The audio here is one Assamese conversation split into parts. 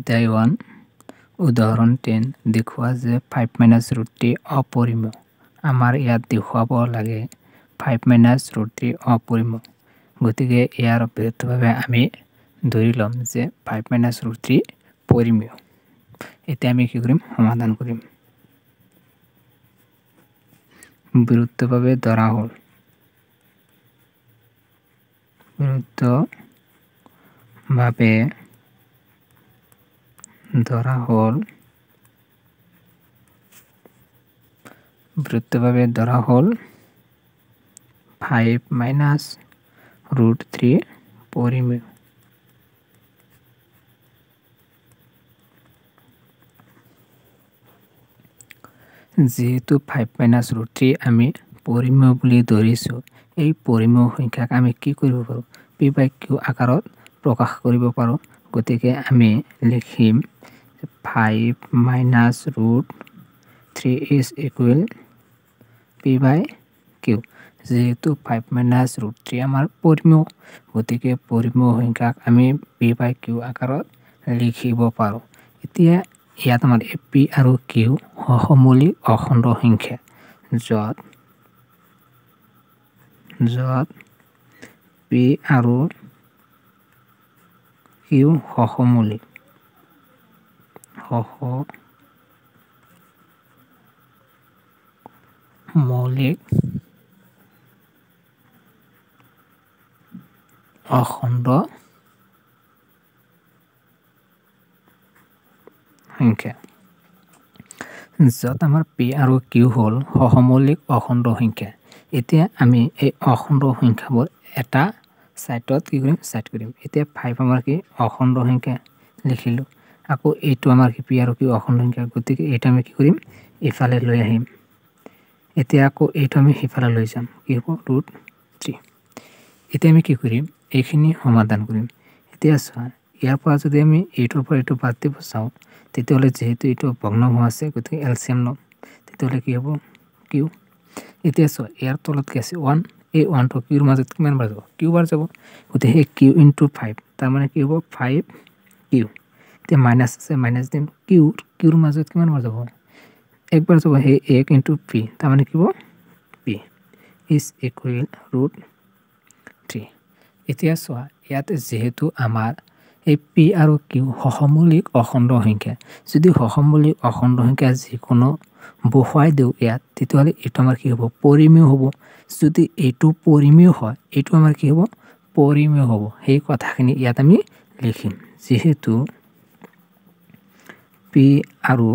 অধ্যায় 1 উদাহৰণ 10 দেখুওৱা যে 5 মাইনাছ ৰুট 3 অপৰিমেয়। আমাৰ ইয়াত দেখুৱাব লাগে 5 মাইনাছ ৰুট 3 অপৰিমেয়। গতিকে ইয়াৰ বিৰুদ্ধভাৱে আমি ধৰি ল'ম যে 5 মাইনাছ ৰুট 3 পৰিমেয়। এতিয়া আমি কি কৰিম, সমাধান কৰিম। বিৰুদ্ধভাৱে ধৰা হ'ল, বিৰুদ্ধভাৱে ধৰা হ'ল, বিৰুদ্ধভাৱে ধৰা হ'ল 5 মাইনাছ ৰুট 3 পৰিমেয়। যিহেতু 5 মাইনাছ ৰুট 3 আমি পৰিমেয় বুলি ধৰিছোঁ, এই পৰিমেয় সংখ্যাক আমি কি কৰিব পাৰোঁ, পি বাই কিউ আকাৰত প্ৰকাশ কৰিব পাৰোঁ। গতিকে আমি লিখিম 5 minus root 3 is equal P by Q. যিহেতু 5 মাইনাছ ৰুট 3 আমাৰ পৰিমেয়, গতিকে পৰিমেয় সংখ্যাক আমি পি বাই কিউ আকাৰত লিখিব পাৰোঁ। এতিয়া ইয়াত আমাৰ পি আৰু কিউ সহমৌলিক অখণ্ড সংখ্যা, য'ত য'ত পি আৰু কিউ সহমৌলিক সহমৌলিক অখণ্ড সংখ্যা। য'ত আমাৰ পি আৰু কিউ হ'ল সহমৌলিক অখণ্ড সংখ্যা। এতিয়া আমি এই অখণ্ড সংখ্যাবোৰ এটা চাইডত কি কৰিম, চাইড কৰিম। এতিয়া 5 আমাৰ কি অখণ্ড সংখ্যা লিখিলোঁ, আকৌ এইটো আমাৰ কি পি আৰু কিউ অখণ্ড সংখ্যা, গতিকে এইটো আমি কি কৰিম, ইফালে লৈ আহিম। এতিয়া আকৌ এইটো আমি সিফালে লৈ যাম, কি হ'ব ৰুট 3। এতিয়া আমি কি কৰিম, এইখিনি সমাধান কৰিম। এতিয়া চোৱা, ইয়াৰ পৰা যদি আমি এইটোৰ পৰা এইটো বাদ দিব চাওঁ, তেতিয়াহ'লে যিহেতু এইটো ভগ্নাংশ আছে, গতিকে এলচিএম ল'ম, তেতিয়াহ'লে কি হ'ব কিউ। এতিয়া চোৱা, ইয়াৰ তলত কি আছে 1, এই 1টো কিউৰ মাজত কিমান বাৰ যাব, কিউ বাৰ যাব, গতিকে সেই কিউ ইনটু 5, তাৰমানে কি হ'ব 5 কিউ। এতিয়া মাইনাছ আছে, মাইনাছ দিম, কিউ কিউৰ মাজত কিমান বাৰ যাব, একবাৰ যাব, সেই 1 ইনটু পি, তাৰমানে কি হ'ব পি is equal root 3। এতিয়া চোৱা, ইয়াত যিহেতু আমাৰ এই পি আৰু কিউ সহমৌলিক অখণ্ড সংখ্যা, যদি সহমৌলিক অখণ্ড সংখ্যা যিকোনো বহুৱাই দিওঁ ইয়াত, তেতিয়াহ'লে এইটো আমাৰ কি হ'ব, পৰিমেয় হ'ব। যদি এইটো পৰিমেয় হয়, এইটো আমাৰ কি হ'ব, পৰিমেয় হ'ব। সেই কথাখিনি ইয়াত আমি লিখিম। যিহেতু পি আৰু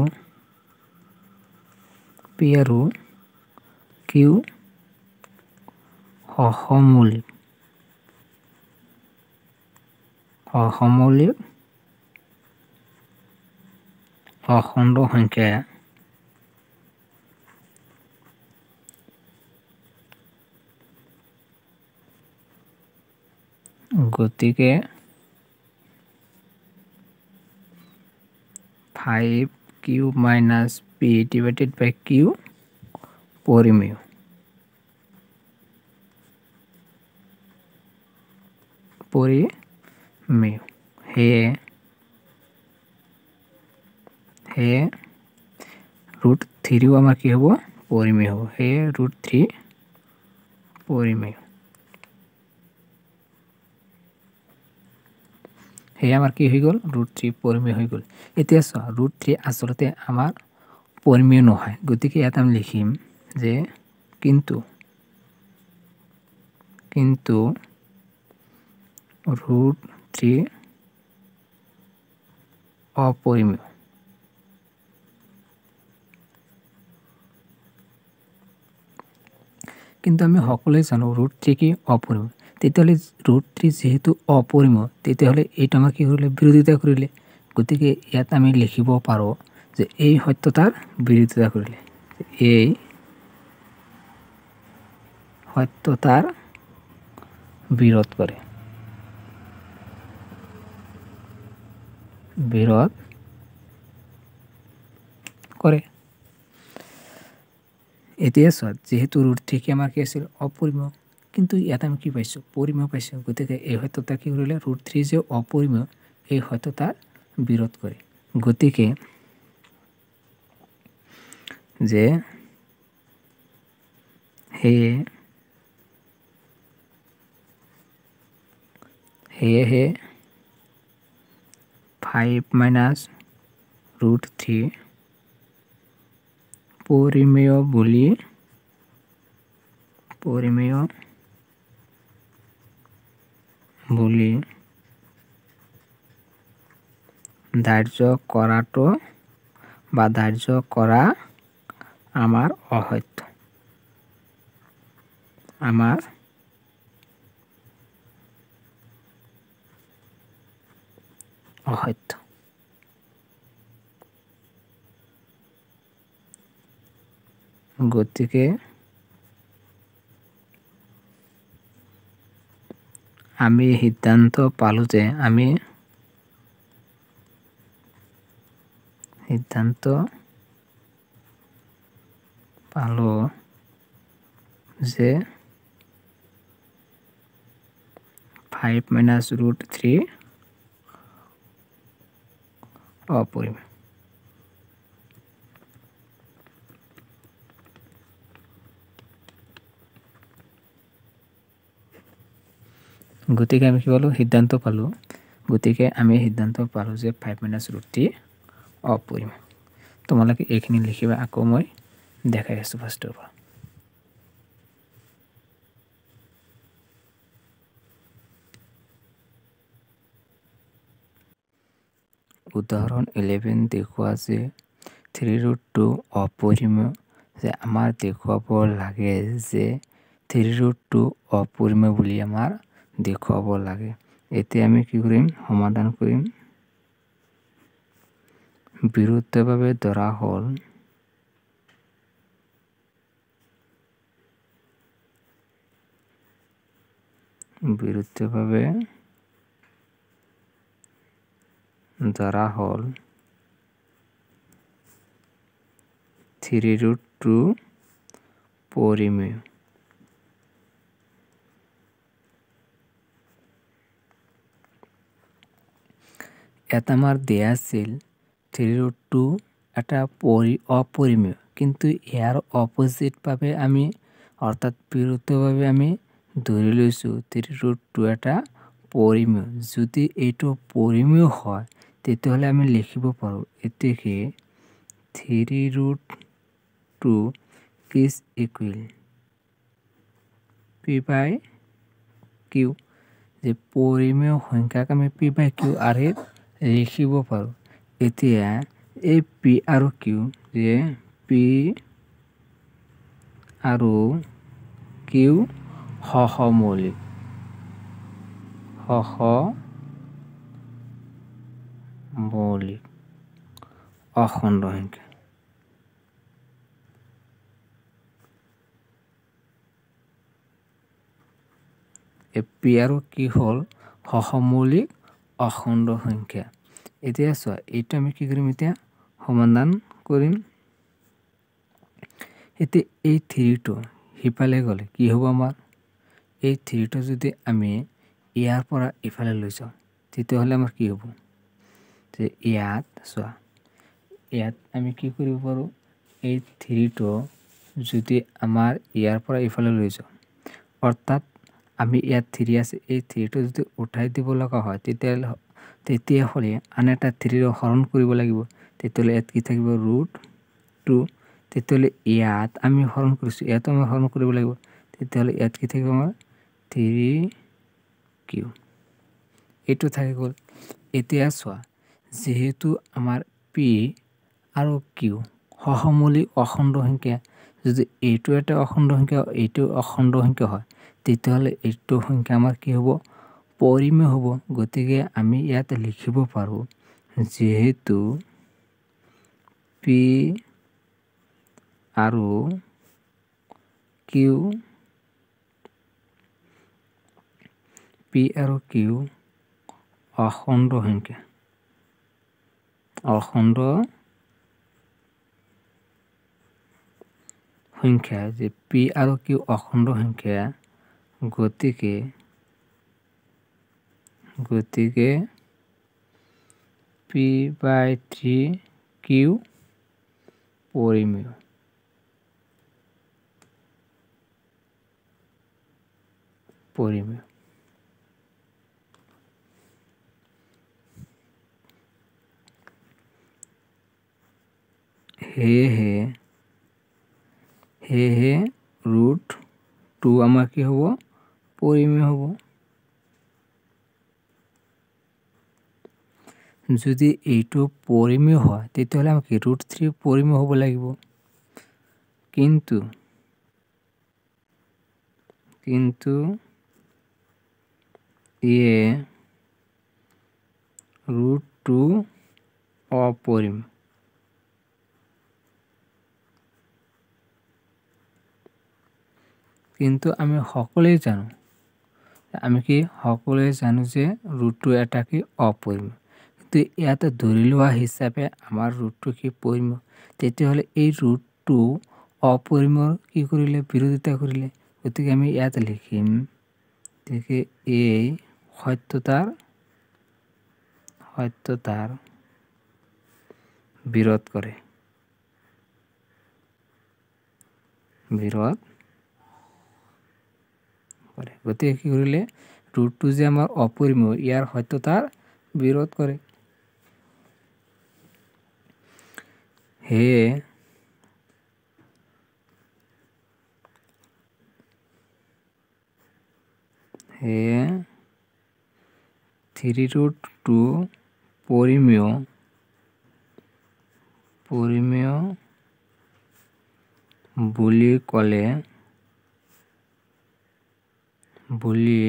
কিউ সহমৌলিক সহমৌলিক অখণ্ড সংখ্যা, গতিকে 5 Q minus P divided by Q পৰিমেয়। পৰিমেয়। সেয়ে সেয়ে ৰুট 3ও আমাৰ কি হ'ব, পৰিমেয় হ'ব। সেয়ে ৰুট 3 পৰিমেয়। সেয়ে আমাৰ কি হৈ গ'ল, ৰুট 3 পৰিমেয় হৈ গ'ল। এতিয়া চোৱা, ৰুট 3 আচলতে আমাৰ পৰিমেয় নহয়, গতিকে ইয়াত আমি লিখিম যে কিন্তু কিন্তু ৰুট 3 অপৰিমেয়। কিন্তু আমি সকলোৱে জানো ৰুট 3 কি অপৰিমেয়। তেতিয়াহ'লে ৰুট 3 যিহেতু অপৰিমেয়, তেতিয়াহ'লে এইটো আমাক কি কৰিলে, বিৰোধিতা কৰিলে। গতিকে ইয়াত আমি লিখিব পাৰোঁ যে এই সত্যতাৰ বিৰোধিতা কৰিলে, এই সত্যতাৰ বিৰোধ কৰে, বিৰোধ কৰে। এতিয়া চোৱা, যিহেতু ৰুট 3 কি আমাৰ কি আছিল, অপৰিমেয়, কিন্তু ইয়াত আমি কি পাইছোঁ, পৰিমেয় পাইছোঁ। গতিকে এই সত্যতা কি কৰিলে, ৰুট 3 যে অপৰিমেয়, এই সত্যতাৰ বিৰোধ কৰে। গতিকে যে সেয়ে সেয়েহে 5 মাইনাছ ৰুট 3 পৰিমেয় বুলি ধাৰ্য কৰাটো বা ধাৰ্য কৰা আমাৰ অসত্য, আমাৰ অসত্য। গতিকে আমি সিদ্ধান্ত পালোঁ যে আমি সিদ্ধান্ত পালোঁ যে 5 মাইনাছ ৰুট 3 অপৰিমেয়। গতিকে আমি কি পালোঁ? সিদ্ধান্ত পালোঁ। গতিকে আমি সিদ্ধান্ত পালোঁ যে 5 মাইনাছ ৰুট 3 অপৰিমেয়। তোমালোকে এইখিনি লিখিবা, আকৌ মই দেখাই আছোঁ ফাৰ্ষ্টৰ পৰা। উদাহৰণ 11 দেখুওৱা যে 3 ৰুট 2 অপৰিমেয়। যে আমাৰ দেখুৱাব লাগে যে 3 ৰুট 2 অপৰিমেয় বুলি আমাৰ দেখুৱাব লাগে। এতিয়া আমি কি কৰিম? সমাধান কৰিম। বিৰুদ্ধভাৱে ধৰা হ'ল বিৰুদ্ধভাৱে ধৰা হ'ল 3 ৰুট 2 পৰিমেয়। ইয়াত আমাৰ দিয়া আছিল 3 ৰুট 2 এটা অপৰিমেয়, কিন্তু ইয়াৰ অপজিটভাৱে আমি অৰ্থাৎ বিৰুদ্ধভাৱে আমি ধৰি লৈছোঁ 3 ৰুট 2 এটা পৰিমেয়। যদি এইটো পৰিমেয় হয় তেতিয়াহ'লে আমি লিখিব পাৰোঁ এতেকে 3 root 2 is equal P by Q. যে পৰিমেয় সংখ্যাক আমি পি বাই কিউ আৰ্হিত লিখিব পাৰোঁ। এতিয়া এই পি আৰু কিউ, যে পি আৰু কিউ সহমৌলিক, সহমৌলিক অখণ্ড সংখ্যা। এই পি আৰু কি হ'ল সহমৌলিক অখণ্ড সংখ্যা। এতিয়া চোৱা, এইটো আমি কি কৰিম? এতিয়া সমাধান কৰিম। এতিয়া এই 3টো সিফালে গ'লে কি হ'ব আমাৰ? এই 3টো যদি আমি ইয়াৰ পৰা ইফালে লৈ যাওঁ তেতিয়াহ'লে আমাৰ কি হ'ব? যে ইয়াত চোৱা, ইয়াত আমি কি কৰিব পাৰোঁ? এই 3টো যদি আমাৰ ইয়াৰ পৰা ইফালে লৈ যাওঁ, অৰ্থাৎ আমি ইয়াত 3 আছে, এই 3টো যদি উঠাই দিব লগা হয় তেতিয়াহ'লে আন এটা 3ৰ হৰণ কৰিব লাগিব। তেতিয়াহ'লে ইয়াত কি থাকিব? ৰুট 2। তেতিয়াহ'লে ইয়াত আমি হৰণ কৰিছোঁ, ইয়াতো আমি হৰণ কৰিব লাগিব। তেতিয়াহ'লে ইয়াত কি থাকিব আমাৰ? 3 কিউ, এইটো থাকি গ'ল। এতিয়া চোৱা, যিহেতু আমাৰ পি আৰু কিউ সহমৌলিক অখণ্ড সংখ্যা, যদি এইটো এটা অখণ্ড সংখ্যা এইটো অখণ্ড সংখ্যা হয় তেতিয়াহ'লে এইটো সংখ্যা আমাৰ কি হ'ব? পৰিমেয় হ'ব। গতিকে আমি ইয়াত লিখিব পাৰোঁ যিহেতু পি আৰু কিউ, পি আৰু কিউ অখণ্ড সংখ্যা, অখণ্ড সংখ্যা, যে পি আৰু কিউ অখণ্ড সংখ্যা, গতিকে গতিকে পি বাই থ্ৰী কিউ পৰিমেয়। পৰিমেয়। সেয়েহে সেয়েহে ৰুট টু আমাৰ কি হ'ব? পৰিমেয় হ'ব। যদি এইটো পৰিমেয় হয়, তেতিয়াহ'লে আমাক কি ৰুট থ্ৰী পৰিমেয় হ'ব লাগিব। কিন্তু কিন্তু ইয়ে ৰুট টু অপৰিমেয়। কিন্তু আমি সকলোৱে জানো, আমি কি সকলোৱে জানো যে ৰুট টু এটা কি অপৰিমেয়। কিন্তু ইয়াতে ধৰি লোৱা হিচাপে আমাৰ ৰুটটো কি পৰিমেয়, তেতিয়াহ'লে এই ৰুটটো অপৰিমেয়ৰ কি কৰিলে? বিৰোধিতা কৰিলে। গতিকে আমি ইয়াত লিখিম, গতিকে এই সত্যতাৰ সত্যতাৰ বিৰোধ কৰে, বিৰোধ কৰে। গতিকে কি কৰিলে? ৰুটটো যে আমাৰ অপৰিমেয়, ইয়াৰ সত্যতাৰ বিৰোধ কৰে। সেয়ে সেয়ে থ্ৰী ৰুট টু পৰিমেয় পৰিমেয় বুলি ক'লে বুলি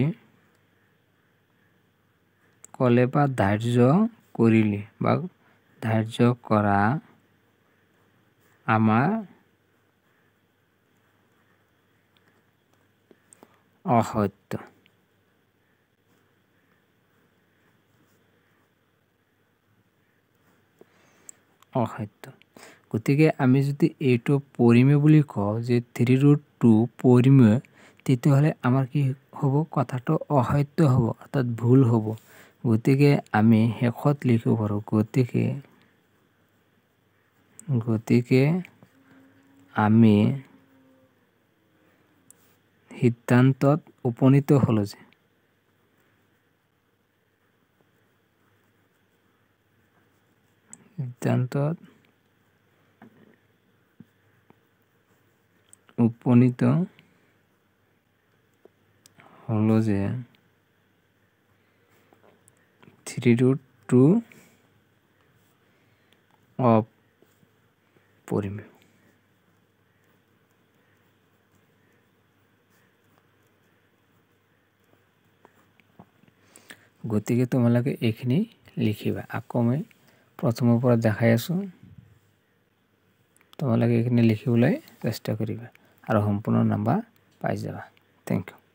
ক'লে বা ধাৰ্য কৰিলে বা ধাৰ্য কৰা আমাৰ অসত্য। অসত্য। গতিকে আমি যদি এইটো পৰিমেয় বুলি কওঁ যে থ্ৰী ৰুট টু পৰিমেয়, তেতিয়াহ'লে আমাৰ কি হ'ব? কথাটো অসত্য হ'ব, অৰ্থাৎ ভুল হ'ব। গতিকে আমি শেষত লিখিব পাৰোঁ, গতিকে গতিকে আমি সিদ্ধান্তত উপনীত হ'লো যে সিদ্ধান্তত উপনীত হলো যে থ্ৰী ৰুট টু অপৰিমেয়। গতিকে তোমালোকে এইখিনি লিখিবা। আকৌ মই প্ৰথমৰ পৰা দেখাই আছোঁ, তোমালোকে এইখিনি লিখিবলৈ চেষ্টা কৰিবা আৰু সম্পূৰ্ণ নাম্বাৰ পাই যাবা। Thank you.